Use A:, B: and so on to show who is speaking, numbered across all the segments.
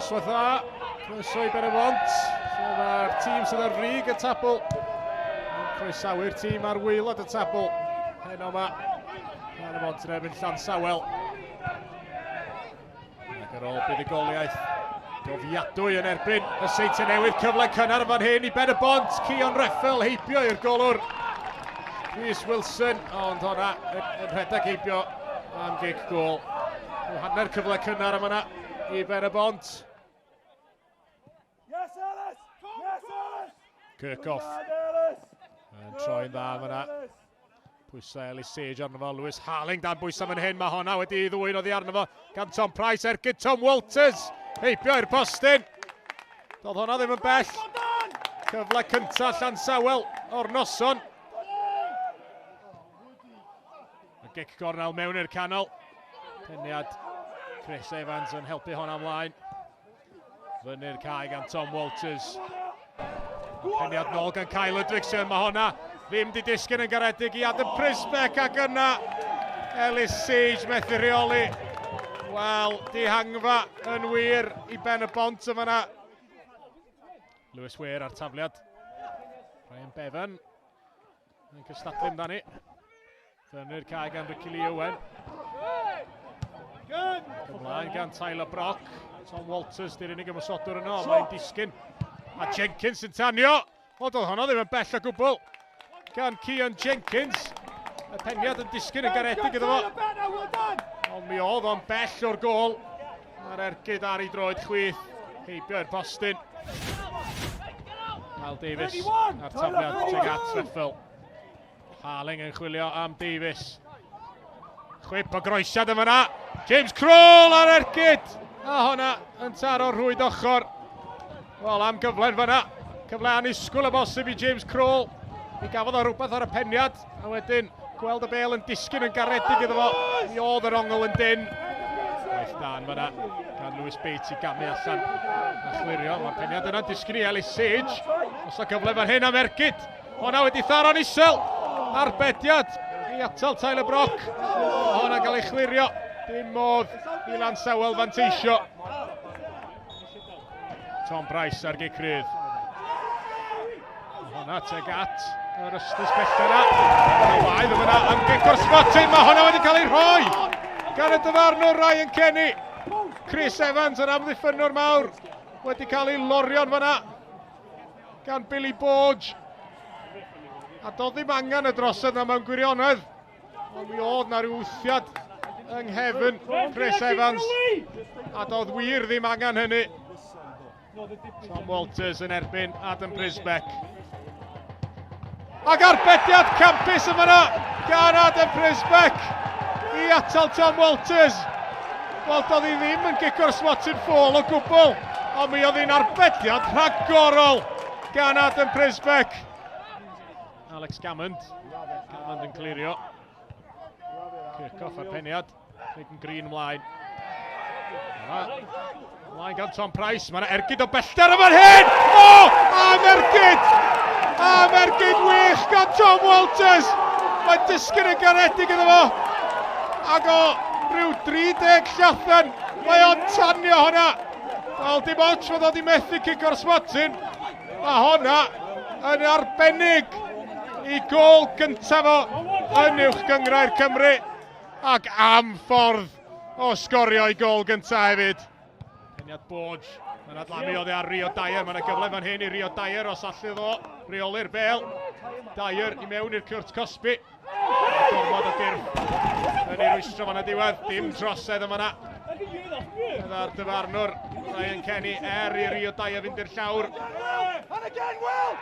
A: Noswaith dda, croeso i Ben-y-bont, lle mae'r tîm sydd ar frig y tabl yn croesawu'r tîm ar waelod y tabl heno yma. Ben-y-bont yn erbyn Llansawel. Ac ar ôl buddugoliaeth gofiadwy yn erbyn y Seintiau Newydd, cyfle cynnar fan hyn i Ben-y-bont, Cion Reffel heibio i'r golwr. Rhys Wilson, ond honna yn rhedeg heibio am gic gôl. Hanner cyfle cynnar am yna i Ben-y-bont.
B: Yes, Ellis! Yes, Ellis!
A: Kirkhoff yn troi'n dda fyna. Pwysau Ellis Sage arno fo, Lewis Harling dan bwysau fan hyn, mae honna wedi ei ddwyn oddi arno fo gan Tom Price, ergyd Tom Walters, heibio i'r postyn. Doedd honna ddim yn bell. Cyfle cyntaf Llansawel o'r noson. Y gic gornel mewn i'r canol. Peniad Chris Evans yn helpu honna ymlaen. Fyny'r cae gan Tom Walters. Peniad nôl gan Kyle Ludwigson. Mae honna ddim di disgyn yn garedig i Adam Prisbeck ac yna Ellis Sage methu rheoli. Wel, dihangfa yn wir i ben y bont yma yna. Lewis Weir ar tafliad. Ryan Bevan yn cystadlu amdani. Fyny'r cae gan Ricky Lee Owen. Ymlaen gan Tyler Brock. Tom Walters di'r unig ymosodwr yno, mae'n disgyn. A Jenkins yn tanio. O, doedd honno ddim yn bell o gwbl. Gan Cian Jenkins. Y peniad yn disgyn yn garedig iddo fo. Ond mi oedd o'n bell o'r gôl. Mae'r ergyd ar ei droed chwith. Heibio i'r postyn. Kyle Davies a'r tafliad tuag at Reffel. Harling yn chwilio am Davies. Chwip o groesiad yma na. James Kroll ar ergyd. A honna yn taro rhwyd ochr. Wel, am gyfle'n fyna. Cyfle anusgwyl o bosib i James Kroll. Mi gafodd o rhywbeth ar y peniad. A wedyn gweld y bel yn disgyn yn garedig iddo fo. Mi oedd yr ongl yn dyn. Gwaith dan fyna gan Lewis Bates i gamu allan a chlirio. Mae'r peniad yna'n disgyn i Ellis Sage. Os o gyfle fan hyn am ergyd. Honna wedi tharo'n isel. Arbediad i atal Tyler Brock. Honna gael ei chlirio. Dim modd i Lansawel fanteisio. Tom Price ar gic rydd. Honna teg at yr ystlys bellach yna. Waedd yma am gic o'r smotyn. Mae honna wedi cael ei rhoi gan y dyfarnwr Ryan Kenny. Chris Evans yr amddiffynnwr mawr wedi cael ei lorio'n fanna gan Billy Borge. A doedd ddim angen y drosedd na mewn gwirionedd. Ond mi oedd na rhyw wthiad yng nghefn Chris Evans. A doedd wir ddim angen hynny. Tom Walters yn erbyn Adam Brisbeck. Ac arbediad campus yma yna gan Adam Brisbeck i atal Tom Walters. Wel, doedd hi ddim yn gico'r smotyn ffôl o gwbl, ond mi oedd hi'n arbediad rhagorol gan Adam Brisbeck. Alex Gammond. Gammond yn clirio. Kirchhoff ar peniad. Clayton Green ymlaen. Ymlaen gan Tom Price. Mae yna ergyd o bellter yma'n hyn! O! Am ergyd! Am ergyd wych gan Tom Walters! Mae disgyn yn garedig iddo fo. Ac o rhyw 30 llathen, mae o'n tanio hwnna. Wel, dim ots fod o wedi methu cico'r smotyn. Mae hwnna yn arbennig i gôl gyntaf o yn Uwch Gynghrair Cymru. Ac am ffordd o sgorio i gôl gyntaf hefyd. Peniad Borge, mae'n adlamu oddi ar Rio Dyer, mae'n gyfle fan hyn i Rio Dyer os allu ddo reoli'r bel. Dyer i mewn i'r cwrt cosbi. Gormod o gyrff yn ei rwystro fan y diwedd, dim trosedd yma na. Byddai'r dyfarnwr Ryan Kenny er i Rio Dyer fynd i'r llawr.
B: And again, Will!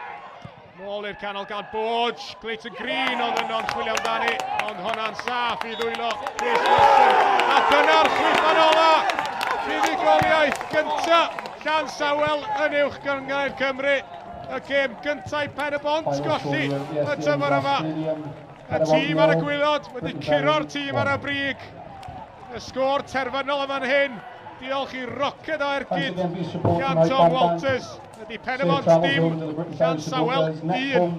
A: Nôl i'r canol gan Borge. Clayton Green oedd yno'n chwilio amdani, ond honna'n saff i ddwylo Chris Wilson. A dyna'r chwiban ola! Fuddugoliaeth gynta Llansawel yn uwch gynghrair Cymru. Y gêm gynta i Pen y Bont golli y tymor yma. Y tîm ar y gwylod wedi curo'r tîm ar y brig. Y sgôr terfynol yma'n hyn. Diolch i roced o ergyd gan Tom Walters. Ydy Pen-y-bont dim, Llansawel 1.